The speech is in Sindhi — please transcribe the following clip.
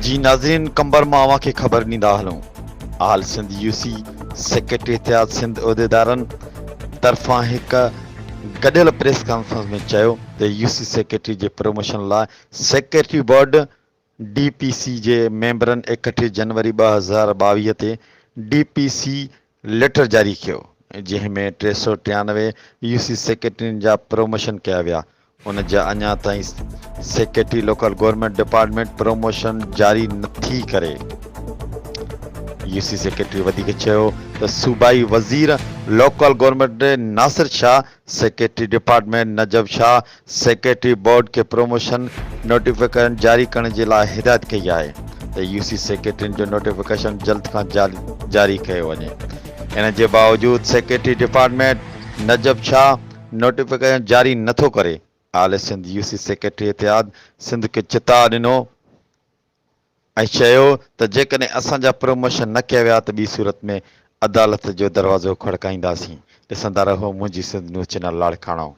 جي ناظرين قمبر مان اوهان کي خبر ڏيندا هلون آل سنڌ يو سي سيڪريٽري اتحاد سنڌ عهديدارن طرفان هڪ گڏيل پريس ڪانفرنس ۾ چيو ته يو سي سيڪريٽري جي پروموشن لاء سيڪريٽري بورڊ ڊي پي سي جي ميمبرن 31 جنوري 2022 تي ڊي پي سي ليٽر جاري ڪيو جنهن ۾ 393 يو سي سيڪريٽرين جا پروموشن ڪيا ويا ان جا اڃا تائين secretary local government department promotion جاري نٿي ڪري. يو سي سيڪريٽري وڌيڪ چيو ته صوبائي وزير local government Nasir Shah, secretary department Najaf Shah, secretary board کي پروموشن نوٽيفڪيشن جاري ڪرڻ جي لاء هدايت ڪئي آهي ته يو سي سيڪريٽرين جو نوٽيفڪيشن جلد کان جلد جاري ڪيو وڃي ان جي باوجود secretary department Najaf Shah notification جاري نٿو ڪري. آل سنڌ يو سي سيڪريٽري اتحاد سنڌ کي چتاء ڏنو ۽ چيو ته جيڪڏهن اسان جا پروموشن نه ڪيا ويا ته ٻي صورت ۾ عدالت جو دروازو کڙڪائينداسين. ڏسندا رهو منهنجي سنڌ نيوز چينل لاڙڪاڻو.